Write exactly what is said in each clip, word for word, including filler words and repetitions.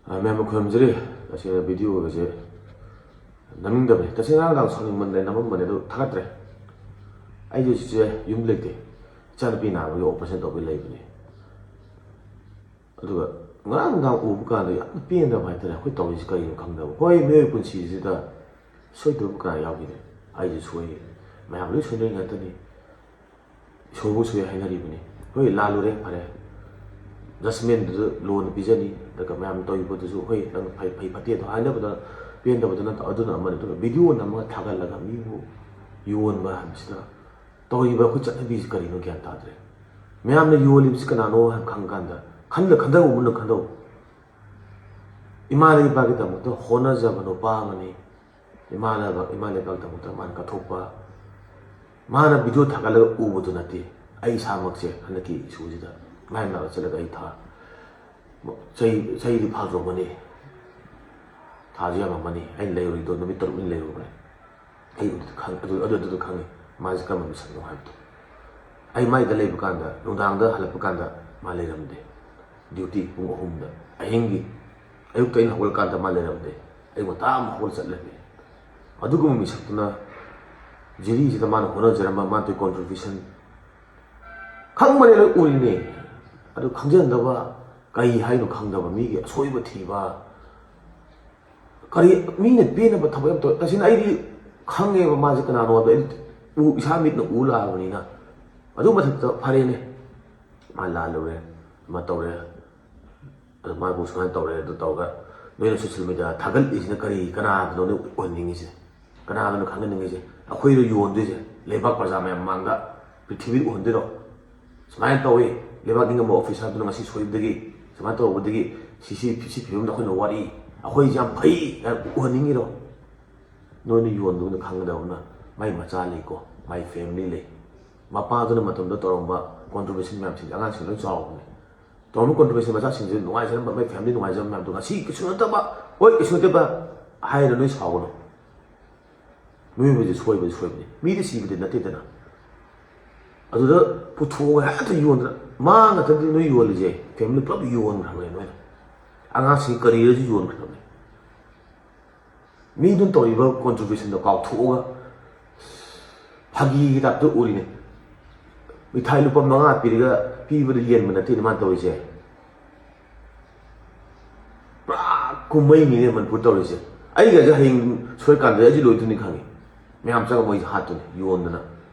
ꯑ, ꯃꯌꯥꯝꯕꯨ ꯈꯨꯔꯨꯝꯖꯔꯤ꯫ ꯇꯁꯦꯡꯅ video ꯒꯁꯦ ꯅꯝꯅꯤꯡꯗꯕꯅꯤ꯫ ꯇꯁꯦꯡꯅ ꯉꯔꯥꯡ ꯅꯨꯡꯗꯥꯡ ꯁꯥꯎꯅꯤꯡꯃꯟꯗꯅ ꯅꯝꯃꯝꯕꯅꯦ, ꯑꯗꯨ ꯊꯥꯒꯠꯇ꯭ꯔꯦ꯫ ꯑꯩꯁꯨ ꯍꯧꯖꯤꯛꯁꯦ ꯌꯨꯝ ꯂꯩꯇꯦ꯫ ꯏꯆꯥꯅꯨꯄꯤ ꯅꯥꯕꯒꯤ operation ꯇꯧꯕꯒꯤ ꯂꯩꯕꯅꯦ꯫ ꯑꯗꯨꯒ ꯉꯔꯥꯡ ꯅꯨꯡꯗꯥꯡ ꯎꯕ ꯀꯥꯟꯗ ꯌꯥꯝꯅ ꯄꯦꯟꯗꯕ ꯍꯥꯏꯇꯥꯔꯦ꯫ ꯑꯩꯈꯣꯏ ꯇꯧꯔꯤꯁꯤ ꯀꯔꯤꯅꯣ ꯈꯪꯗꯕ꯫ ꯍꯣꯏ, ꯃꯤꯑꯣꯏꯕ ꯄꯨꯟꯁꯤꯁꯤꯗ ꯁꯣꯏꯗꯕ ꯀꯌꯥ ꯌꯥꯎꯈꯤꯗꯦ꯫ ꯑꯩꯁꯨ ꯁꯣꯏ, ꯃꯌꯥꯝ ꯂꯣꯏ ꯁꯣꯏꯅꯔꯤ ꯉꯥꯛꯇꯅꯤ꯫ ꯏꯁꯣꯔꯕꯨ ꯁꯣꯏ ꯍꯥꯏꯅꯔꯤꯕꯅꯤ꯫ ꯍꯣꯏ, ꯂꯥꯜꯂꯨꯔꯦ, ꯐꯔꯦ꯫ Judgment ꯗꯨꯗ ꯂꯣꯅ ꯄꯤꯖꯅꯤ꯫ ꯑꯗꯨꯒ ꯃꯌꯥꯝ ꯇꯧꯔꯤꯕꯗꯨꯁꯨ, ꯍꯣꯏ, ꯅꯪ ꯐꯩ, ꯐꯩ ꯐꯠꯇꯦꯗꯣ ꯍꯥꯏꯅꯕꯗ ꯄꯦꯟꯗꯕꯗꯨꯅ ꯑꯗꯨꯅ ꯑꯃꯅꯤ꯫ ꯑꯗꯨꯒ video ꯅꯝꯃꯒ ꯊꯥꯒꯠꯂꯒ ꯃꯤꯕꯨ ꯌꯣꯟꯕ ꯍꯥꯏꯕꯁꯤꯗ ꯇꯧꯔꯤꯕ ꯑꯩꯈꯣꯏ ꯆꯠꯅꯕꯤꯁꯤ ꯀꯔꯤꯅꯣ ꯒ꯭ꯌꯥꯟ ꯇꯥꯗ꯭ꯔꯦ꯫ ꯃꯌꯥꯝꯅ ꯌꯣꯜꯂꯤꯕꯁꯤ ꯀꯅꯥꯅꯣ ꯍꯥꯏꯕ ꯈꯪꯀꯥꯟꯗ ꯈꯟꯗ ꯈꯟꯊꯧꯕꯅ ꯈꯟꯊꯧ꯫ ꯏꯃꯥ ꯂꯩꯕꯥꯛꯀꯤꯗꯃꯛꯇ ꯍꯣꯠꯅꯖꯕ ꯅꯨꯄꯥ ꯑꯃꯅꯤ꯫ ꯏꯃꯥ ꯂꯩꯕꯥꯛ, ꯏꯃꯥ ꯂꯩꯕꯥꯛꯀꯤꯗꯃꯛꯇ ꯃꯥꯅ ꯀꯠꯊꯣꯛꯄ꯫ ꯃꯥꯅ video ꯊꯥꯒꯠꯂꯒ ꯎꯕꯗꯨ ꯅꯠꯇꯦ꯫ ꯑꯩ ꯏꯁꯥꯃꯛꯁꯦ ꯍꯟꯗꯛꯀꯤ issue ꯁꯤꯗ ꯃꯥꯏ ꯃꯅꯥꯛꯇ ꯆꯠꯂꯒ ꯑꯩ ꯊꯥ, ꯆꯍꯤ, ꯆꯍꯤꯗꯤ ꯐꯥꯗ꯭ꯔꯣꯃꯅꯤ, ꯊꯥꯁꯨ ꯌꯥꯝꯃꯝꯃꯅꯤ꯫ ꯑꯩꯅ ꯂꯩꯔꯨꯔꯤꯗꯣ ꯅꯨꯃꯤꯠ ꯇꯔꯨꯛꯅꯤ ꯂꯩꯔꯨꯕꯅꯦ꯫ ꯑꯩ ꯑꯗꯨꯗ ꯈꯪ-, ꯑꯗꯨ, ꯑꯗꯨ, ꯑꯗꯨꯗ ꯈꯪꯉꯤ ꯃꯥꯁꯦ ꯀꯔꯝꯕ ꯃꯤꯁꯛꯅꯣ ꯍꯥꯏꯕꯗꯣ꯫ ꯑꯩ ꯃꯥꯏꯗ ꯂꯩꯕ ꯀꯥꯟꯗ, ꯅꯨꯡꯗꯥꯡꯗ ꯍꯜꯂꯛꯄ ꯀꯥꯟꯗ ꯃꯥ ꯂꯩꯔꯝꯗꯦ꯫ Duty ꯄꯨꯡ ꯑꯍꯨꯝꯗ, ꯑꯍꯤꯡꯒꯤ, ꯑꯌꯨꯛꯇ ꯑꯩꯅ ꯍꯧꯒꯠꯂꯀꯥꯟꯗ ꯃꯥ ꯂꯩꯔꯝꯗꯦ꯫ ꯑꯩ ꯉꯟꯇꯥ ꯑꯃ ꯍꯧꯒꯠꯂ ꯆꯠꯂꯝꯃꯤ꯫ ꯑꯗꯨꯒꯨꯝꯕ ꯃꯤꯁꯛꯇꯨꯅ ꯖꯤꯔꯤꯁꯤꯗ ꯃꯥꯅ ꯍꯣꯠꯅꯖꯔꯝꯕ, ꯃꯥꯅ ꯇꯧꯔꯤ contribution ꯈꯪꯕꯅꯦ, ꯂꯣꯏ ꯎꯔꯤꯅꯦ꯫ ꯑꯗꯨ ꯈꯪꯖꯟꯗꯕ, ꯀꯩ ꯍꯥꯏꯅꯣ ꯈꯪꯗꯕ, ꯃꯤꯒꯤ ꯑꯁꯣꯏꯕ ꯊꯤꯕ, ꯀꯔꯤ, ꯃꯤꯅ ꯄꯦꯟꯅꯕ ꯊꯕꯛ ꯌꯥꯝ ꯇꯧꯋꯦ꯫ ꯇꯁꯦꯡꯅ ꯑꯩꯗꯤ ꯈꯪꯉꯦꯕ ꯃꯥꯁꯦ ꯀꯅꯥꯅꯣ ꯍꯥꯏꯕꯗꯣ꯫ ꯑꯩ ꯎ-, ꯏꯁꯥ ꯃꯤꯠꯅ ꯎ ꯂꯥꯛꯑꯕꯅꯤꯅ꯫ ꯑꯗꯨ ꯃꯊꯛꯇ ꯐꯔꯦꯅꯦ, ꯃꯥ ꯂꯥꯜꯂꯨꯔꯦ, ꯑꯃ ꯇꯧꯔꯦ, ꯑꯗꯨ ꯃꯥꯕꯨ ꯁꯨꯃꯥꯏꯅ ꯇꯧꯔꯦ, ꯑꯗꯨ ꯇꯧꯔꯒ ꯅꯣꯏꯅ social media ꯊꯥꯒꯠꯂꯤꯁꯤꯅ ꯀꯔꯤ, ꯀꯅꯥꯗꯅꯣ ꯅꯣꯏ ꯎꯍꯟꯅꯤꯡꯉꯤꯁꯦ? ꯀꯅꯥꯗꯅꯣ ꯈꯪꯍꯟꯅꯤꯡꯉꯤꯁꯦ? ꯑꯩꯈꯣꯏꯗꯣ ꯌꯣꯟꯗꯣꯏꯁꯦ ꯂꯩꯕꯥꯛ ꯄ꯭ꯔꯖꯥ ꯃꯌꯥꯝ ꯃꯃꯥꯡꯗ, ꯄ꯭ꯔꯤꯊꯤꯕꯤꯗ ꯎꯍꯟꯗꯣꯏꯔꯣ? ꯁꯨꯃꯥꯏꯅ ꯇꯧꯋꯤ, ꯂꯩꯕꯥꯛ ꯅꯤꯡꯉꯝꯕ officer ꯗꯨꯅ ꯉꯁꯤ ꯁꯣꯏꯕꯗꯒꯤ, ꯁꯨꯃꯥꯏꯅ ꯇꯧꯕꯗꯒꯤ ꯁꯤ, ꯁꯤ, ꯁꯤ ꯐꯤꯕꯝꯗ ꯑꯩꯈꯣꯏꯅ ꯋꯥꯔꯤ, ꯑꯩꯈꯣꯏꯁꯦ ꯌꯥꯝ ꯐꯩ ꯍꯥꯏꯅ ꯎꯍꯟꯅꯤꯡꯉꯤꯔꯣ? ꯅꯣꯏꯅ ꯌꯣꯟꯕꯗꯨꯅ ꯈꯪꯒꯗꯕꯅ, ꯃꯥꯏ ꯃꯆꯥ ꯂꯩꯀꯣ, ꯃꯥꯏ family ꯂꯩ, ꯃꯄꯥꯗꯨꯅ ꯃꯇꯝꯗ ꯇꯧꯔꯝꯕ contribution ꯃꯌꯥꯝꯁꯤꯡꯁꯦ ꯑꯉꯥꯡꯁꯤꯡ ꯂꯣꯏ ꯆꯥꯎꯕꯅꯦ꯫ ꯇꯧꯔꯝꯕ contribution ꯃꯆꯥꯁꯤꯡꯁꯦ ꯅꯨꯡꯉꯥꯏꯖꯔꯝꯕ, ꯃꯥꯏ family ꯅꯨꯡꯉꯥꯏꯖꯔꯝꯕ ꯃꯌꯥꯝꯗꯣ ꯉꯁꯤ ꯀꯩꯁꯨ ꯅꯠꯇꯕ, ꯍꯣꯏ, ꯀꯩꯁꯨ ꯅꯠꯇꯕ ꯍꯥꯏꯔ ꯅꯣꯏ ꯁꯥꯎꯒꯅꯨ꯫ ꯃꯤꯑꯣꯏꯕꯁꯦ ꯁꯣꯏꯕꯗꯤ ꯁꯣꯏꯕꯅꯤ, ꯃꯤꯗꯤ ꯁꯤꯕꯗꯤ ꯅꯠꯇꯦꯗꯅ꯫ ꯑꯗꯨꯗ ꯄꯨꯊꯣꯛꯑꯒ ꯍꯦꯛꯇ ꯌꯣꯟꯗꯅ, ꯃꯥ ꯉꯥꯛꯇꯗꯤ ꯅꯣꯏ ꯌꯣꯜꯂꯤꯁꯦ, family ꯄꯨꯂꯞ ꯌꯣꯟꯈ꯭ꯔꯕꯅꯦ ꯅꯣꯏꯅ꯫ ꯑꯉꯥꯡꯁꯤꯡꯒꯤ ꯀꯔꯤꯌꯔꯁꯨ ꯌꯣꯟꯈ꯭ꯔꯕꯅꯤ꯫ ꯃꯤꯗꯨꯅ ꯇꯧꯔꯤꯕ ꯀꯣꯟꯇ꯭ꯔꯤꯕ꯭ꯌꯨꯁꯟꯗꯣ ꯀꯥꯎꯊꯣꯛꯑꯒ ꯐꯥꯒꯤꯒꯤ ꯇꯥꯏꯞꯇ ꯎꯔꯤꯅꯦ꯫ ꯃꯤꯊꯥꯏ ꯂꯨꯄꯥ ꯃꯉꯥ ꯄꯤꯔꯒ ꯄꯤꯕꯗ ꯌꯦꯟꯕ ꯅꯠꯇꯦꯅꯦ ꯃꯥꯅ ꯇꯧꯔꯤꯁꯦ꯫ ꯄꯨꯔꯥ ꯀꯨꯝꯍꯩꯅꯤꯅꯦ ꯃꯅꯤꯄꯨꯔ ꯇꯧꯔꯤꯁꯦ꯫ ꯑꯩꯒꯁꯦ ꯍꯌꯦꯡ ꯁꯣꯏꯀꯥꯟꯗ ꯑꯩꯁꯦ ꯂꯣꯏꯗꯣꯏꯅꯤ ꯈꯪꯉꯤ꯫ ꯃꯌꯥꯝ ꯆꯪꯉꯒ ꯃꯣꯏꯁꯦ ꯍꯥꯠꯇꯣꯏꯅꯤ ꯌꯣꯟꯗꯅ꯫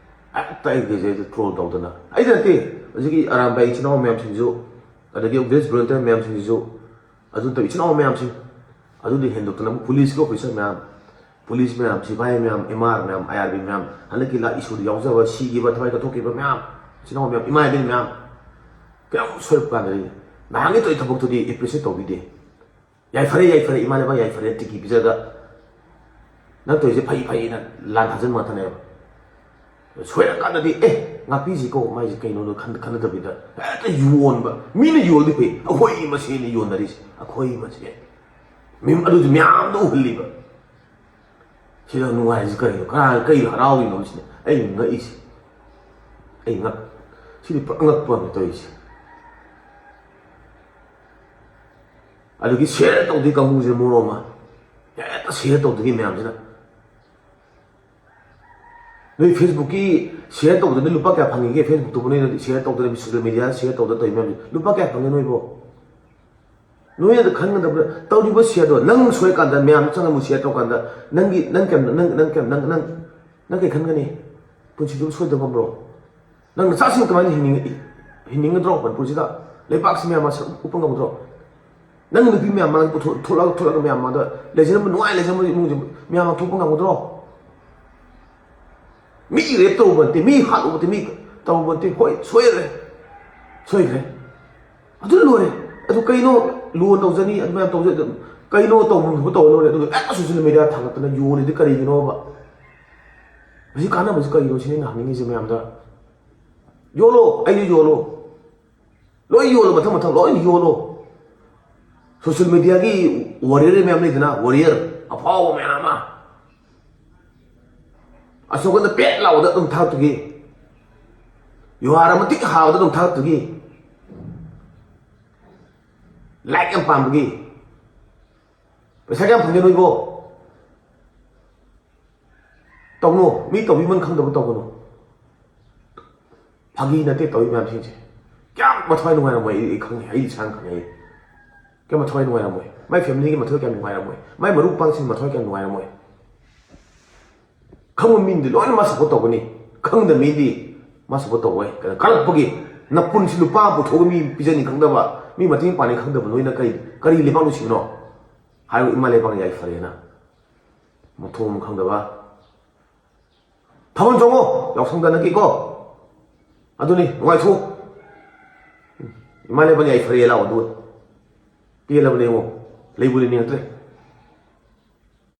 ꯍꯦꯛꯇ ꯑꯩꯒꯁꯦ ꯇ꯭ꯔꯣꯜ ꯇꯧꯗꯅ꯫ ꯑꯩꯗ ꯅꯠꯇꯦ, ꯍꯧꯖꯤꯛꯀꯤ ꯑꯔꯥꯝꯕꯥꯏ ꯏꯆꯤꯟ ꯏꯅꯥꯎ ꯃꯌꯥꯝꯁꯤꯡꯁꯨ, ꯑꯗꯒꯤ ꯚꯤꯂꯦꯖ ꯚꯣꯂꯨꯟꯇꯤꯌꯔ ꯃꯌꯥꯝꯁꯤꯡꯁꯤꯁꯨ, ꯑꯗꯨ ꯅꯠꯇꯕ ꯏꯆꯤꯟ ꯏꯅꯥꯎ ꯃꯌꯥꯝꯁꯤꯡ, ꯑꯗꯨꯗꯤ ꯍꯦꯟꯗꯣꯛꯇꯅ ꯑꯃꯨꯛ ꯄꯨꯂꯤꯁꯀꯤ ꯑꯣꯐꯤꯁꯥꯔ ꯃꯌꯥꯝ, ꯄꯨꯂꯤꯁ ꯃꯌꯥꯝ, ꯁꯤꯐꯥꯏ ꯃꯌꯥꯝ, ꯑꯦꯝ ꯑꯥꯔ ꯃꯌꯥꯝ, ꯑꯥꯏ ꯑꯥꯔ ꯕꯤ ꯃꯌꯥꯝ, ꯍꯟꯗꯛꯀꯤ ꯂꯥꯟ ꯏꯁꯨꯗ ꯌꯥꯎꯖꯕ, ꯁꯤꯈꯤꯕ, ꯊꯋꯥꯏ ꯀꯠꯊꯣꯛꯈꯤꯕ ꯃꯌꯥꯝ, ꯏꯆꯤꯟ ꯏꯅꯥꯎ ꯃꯌꯥꯝ, ꯏꯃꯥ ꯏꯕꯦꯟ ꯃꯌꯥꯝ, ꯀꯌꯥꯝ ꯁꯣꯏꯔꯛꯄ ꯀꯥꯟꯗꯗꯤ ꯅꯍꯥꯟꯒꯤ ꯇꯧꯔꯤ ꯊꯕꯛꯇꯨꯗꯤ ꯑꯦꯄ꯭ꯔꯤꯁꯤꯌꯦꯠ ꯇꯧꯕꯤꯗꯦ꯫ "ꯌꯥꯏꯐꯔꯦ, ꯌꯥꯏꯐꯔꯦ, ꯏꯃꯥ ꯂꯩꯕꯥꯛ ꯌꯥꯏꯐꯔꯦ", ꯇꯤꯀꯤ ꯄꯤꯖꯔꯒ, "ꯅꯪ ꯇꯧꯔꯤꯁꯦ ꯐꯩ, ꯐꯩꯅ" ꯂꯥꯟ ꯊꯥꯖꯤꯟꯕ ꯉꯥꯛꯇꯅꯦꯕ꯫ ꯁꯣꯏꯔꯀꯥꯟꯗꯗꯤ, "ꯑꯦ, ꯉꯥꯛꯄꯤꯁꯤꯀꯣ, ꯃꯥꯏꯁꯦ ꯀꯩꯅꯣꯅꯣ" ꯈꯟ-, ꯈꯟꯅꯗꯕꯤꯗ ꯍꯦꯛꯇ ꯌꯣꯟꯕ꯫ ꯃꯤꯅ ꯌꯣꯜꯂꯗꯤ ꯐꯩ, ꯑꯩꯈꯣꯏ ꯃꯁꯦꯟꯅꯤ ꯌꯣꯟꯅꯔꯤꯁꯦ, ꯑꯩꯈꯣꯏ ꯃꯁꯦꯟ꯫ ꯃꯤ-, ꯑꯗꯨꯁꯨ ꯃꯌꯥꯝꯗ ꯎꯍꯜꯂꯤꯕ꯫ ꯁꯤꯗ ꯅꯨꯡꯉꯥꯏꯔꯤꯁꯤ ꯀꯔꯤꯅꯣ? ꯀꯅꯥ, ꯀꯩ ꯍꯔꯥꯎꯔꯤꯅꯣ? ꯁꯤꯅꯦ ꯑꯩ ꯉꯛꯏꯁꯦ꯫ ꯑꯩ ꯉꯛ-, ꯁꯤꯗꯤ ꯄꯨꯔꯥ ꯑꯉꯛꯄ ꯑꯃ ꯇꯧꯔꯤꯁꯦ꯫ ꯑꯗꯨꯒꯤ ꯁꯤꯌꯔ ꯇꯧꯗꯣꯏ ꯀꯥꯡꯕꯨꯁꯤꯅ ꯃꯔꯣꯜ ꯑꯃ, ꯍꯦꯛꯇ ꯁꯤꯌꯔ ꯇꯧꯗꯣꯏꯒꯤ ꯃꯌꯥꯝꯁꯤꯅ꯫ ꯅꯣꯏ ꯐꯦꯁꯕꯨꯛꯀꯤ ꯁꯤꯌꯔ ꯇꯧꯕꯗ ꯅꯣꯏ ꯂꯨꯄꯥ ꯀꯌꯥ ꯐꯪꯉꯤꯒꯦ? ꯐꯦꯁꯕꯨꯛꯇꯨꯕꯨ ꯅꯣꯏꯅ ꯁꯤꯌꯔ ꯇꯧꯗꯅ, ꯁꯣꯁꯤꯌꯦꯜ ꯃꯦꯗꯤꯌꯥꯗ ꯁꯤꯌꯔ ꯇꯧꯗꯅ ꯇꯧꯔꯤ ꯃꯌꯥꯝꯁꯦ ꯂꯨꯄꯥ ꯀꯌꯥ ꯐꯪꯉꯦ ꯅꯣꯏꯕꯣ? ꯅꯣꯏꯅ ꯈꯟꯒꯗꯕ ꯇꯧꯔꯤꯕ ꯁꯤꯌꯔꯗꯣ, ꯅꯪ ꯁꯣꯏꯀꯥꯟꯗ ꯃꯌꯥꯝ ꯆꯪꯉꯒ ꯁꯤꯌꯔ ꯇꯧꯀꯥꯟꯗ ꯅꯪꯒꯤ, ꯅꯪ ꯀꯌꯥꯝ, ꯅꯪ, ꯅꯪ ꯀꯌꯥꯝ, ꯅꯪ, ꯅꯪ, ꯅꯪ ꯀꯩ ꯈꯟꯒꯅꯤ? ꯄꯨꯟꯁꯤꯗꯨ ꯁꯣꯏꯗꯕ ꯉꯝꯕ꯭ꯔꯣ? ꯅꯪ ꯅꯆꯥꯁꯤꯡ ꯀꯃꯥꯏꯅ ꯍꯤꯡꯅꯤꯡ-, ꯍꯤꯡꯅꯤꯡꯒꯗ꯭ꯔꯣ ꯃꯅꯤꯄꯨꯔꯁꯤꯗ? ꯂꯩꯕꯥꯛꯁꯤ ꯃꯌꯥꯝ ꯃꯁꯛ ꯎꯠꯄ ꯉꯝꯒꯗ꯭ꯔꯣ? ꯅꯪ ꯅꯨꯄꯤ ꯃꯌꯥꯝ ꯃꯥꯡꯗ ꯄꯨꯊꯣꯛ-, ꯊꯣꯛꯂꯛꯑꯒ, ꯊꯣꯛꯂꯛꯑꯒ ꯃꯌꯥꯝ ꯃꯥꯡꯗ ꯂꯩꯖꯔꯝꯕ, ꯅꯨꯡꯉꯥꯏ ꯂꯩꯖꯔꯝꯕ ꯏꯃꯨꯡꯁꯦ ꯃꯌꯥꯝ ꯃꯥꯡ ꯊꯣꯛꯄ ꯉꯝꯒꯗ꯭ꯔꯣ? ꯃꯤ ꯔꯦꯞ ꯇꯧꯔꯨꯕ ꯅꯠꯇꯦ, ꯃꯤ ꯍꯥꯠꯂꯨꯕ ꯅꯠꯇꯦ, ꯃꯤ ꯇꯧꯔꯨꯕ ꯅꯠꯇꯦ꯫ ꯍꯣꯏ, ꯁꯣꯏꯈ꯭ꯔꯦ, ꯁꯣꯏꯈ꯭ꯔꯦ, ꯑꯗꯨ ꯂꯣꯏꯔꯦ꯫ ꯑꯗꯨ ꯀꯩꯅꯣ, ꯂꯣꯟ ꯇꯧꯖꯅꯤ, ꯑꯗꯨꯃꯥꯏꯅ ꯇꯧꯖ-, ꯑꯗꯨꯝ ꯀꯩꯅꯣ ꯇꯧꯕ ꯇꯧꯔ ꯂꯣꯏꯔꯦ꯫ ꯑꯗꯨꯒ ꯍꯦꯛꯇ ꯁꯣꯁꯤꯌꯦꯜ ꯃꯦꯗꯤꯌꯥ ꯊꯥꯡꯒꯠꯇꯅ ꯌꯣꯜꯂꯤꯗꯨ ꯀꯔꯤꯒꯤꯅꯣꯕ? ꯃꯁꯤ ꯀꯥꯟꯅꯕꯁꯤ ꯀꯔꯤꯅꯣ ꯁꯤꯅꯤ ꯑꯩꯅ ꯍꯪꯅꯤꯡꯉꯤꯁꯦ ꯃꯌꯥꯝꯗ꯫ ꯌꯣꯜꯂꯣ, ꯑꯩꯁꯨ ꯌꯣꯜꯂꯣ꯫ ꯂꯣꯏ ꯌꯣꯜꯂꯣ, ꯃꯊꯪ ꯃꯊꯪ ꯂꯣꯏ ꯌꯣꯜꯂꯣ꯫ ꯁꯣꯁꯤꯌꯦꯜ ꯃꯦꯗꯤꯌꯥꯒꯤ ꯋꯥꯔꯤꯌꯔ ꯃꯌꯥꯝ ꯂꯩꯗꯅ, ꯋꯥꯔꯤꯌꯔ ꯑꯐꯥꯎꯕ ꯃꯌꯥꯝ ꯑꯃ꯫ ꯑꯁꯣꯝꯗ ꯄꯦꯠ ꯂꯥꯎꯕꯗ ꯑꯗꯨꯝ ꯊꯥꯒꯠꯇꯨꯒꯤ, ꯌꯨꯍꯥꯔ ꯑꯃ ꯇꯤꯛ ꯍꯥꯕꯗ ꯑꯗꯨꯝ ꯊꯥꯒꯠꯇꯨꯒꯤ꯫ ꯂꯥꯏꯛ ꯌꯥꯝ ꯄꯥꯝꯕꯒꯤ꯫ ꯄꯩꯁꯥ ꯀꯌꯥꯝ ꯐꯪꯒꯦ ꯅꯣꯏꯕꯣ? ꯇꯧꯅꯣ, ꯃꯤ ꯇꯧꯕꯤꯃꯟ ꯈꯪꯗꯕ ꯇꯧꯒꯅꯨ꯫ ꯐꯥꯒꯤ ꯅꯠꯇꯦ ꯇꯧꯔꯤ ꯃꯌꯥꯝꯁꯤꯡꯁꯦ꯫ ꯀꯌꯥꯝ ꯃꯊꯋꯥꯏ ꯅꯨꯡꯉꯥꯏꯔꯝꯃꯣꯏ ꯑꯩ, ꯑꯩ ꯈꯪꯉꯦ, ꯑꯩ ꯏꯁꯥꯅ ꯈꯪꯉꯦ꯫ ꯑꯩ ꯀꯌꯥꯝ ꯃꯊꯋꯥꯏ ꯅꯨꯡꯉꯥꯏꯔꯝꯃꯣꯏ, ꯃꯥꯏ ꯐꯦꯃꯤꯂꯤꯒꯤ ꯃꯊꯋꯥꯏ ꯀꯌꯥꯝ ꯅꯨꯡꯉꯥꯏꯔꯝꯃꯣꯏ, ꯃꯥꯏ ꯃꯔꯨꯞ ꯃꯄꯥꯡꯁꯤꯡ ꯃꯊꯋꯥꯏ ꯀꯌꯥꯝ ꯅꯨꯡꯉꯥꯏꯔꯝꯃꯣꯏ꯫ ꯈꯪꯕ ꯃꯤꯗꯤ ꯂꯣꯏꯅ ꯃꯥ ꯁꯞꯄꯣꯔꯠ ꯇꯧꯒꯅꯤ, ꯈꯪꯗꯕ ꯃꯤꯗꯤ ꯃꯥ ꯁꯞꯄꯣꯔꯠ ꯇꯧꯔꯣꯏ꯫ ꯀꯩꯅꯣ, ꯀꯜꯂꯛꯄꯒꯤ ꯅꯄꯨꯟꯁꯤ ꯂꯨꯄꯥ ꯑꯃ ꯄꯨꯊꯣꯛꯑꯒ ꯃꯤ ꯄꯤꯖꯅꯤ ꯈꯪꯗꯕ, ꯃꯤ ꯃꯇꯦꯡ ꯄꯥꯡꯅꯤ ꯈꯪꯗꯕ ꯅꯣꯏꯅ ꯀꯔꯤ, ꯀꯔꯤ ꯂꯩꯕꯥꯛ ꯅꯨꯡꯁꯤꯕꯅꯣ? ꯍꯥꯏꯔꯤꯕ ꯏꯃꯥ ꯂꯩꯕꯥꯛꯅ ꯌꯥꯏꯐꯔꯦꯅ ꯃꯊꯣꯡ ꯑꯃ ꯈꯪꯗꯕ꯫ ꯊꯥꯕꯜ ꯆꯣꯡꯉꯣ ꯌꯥꯎꯁꯪꯗ ꯅꯛꯀꯤꯀꯣ꯫ ꯑꯗꯨꯅꯤ ꯅꯨꯡꯉꯥꯏꯊꯣꯛꯎ꯫ ꯏꯃꯥ ꯂꯩꯕꯥꯛꯅ ꯌꯥꯏꯐꯔꯦ ꯂꯥꯛꯑꯣ ꯑꯗꯨꯒ꯫ ꯄꯦꯜꯂꯕꯅꯦ ꯌꯦꯡꯉꯣ, ꯂꯩꯕꯨ ꯂꯩꯅꯤꯡꯉꯛꯇ꯭ꯔꯦ꯫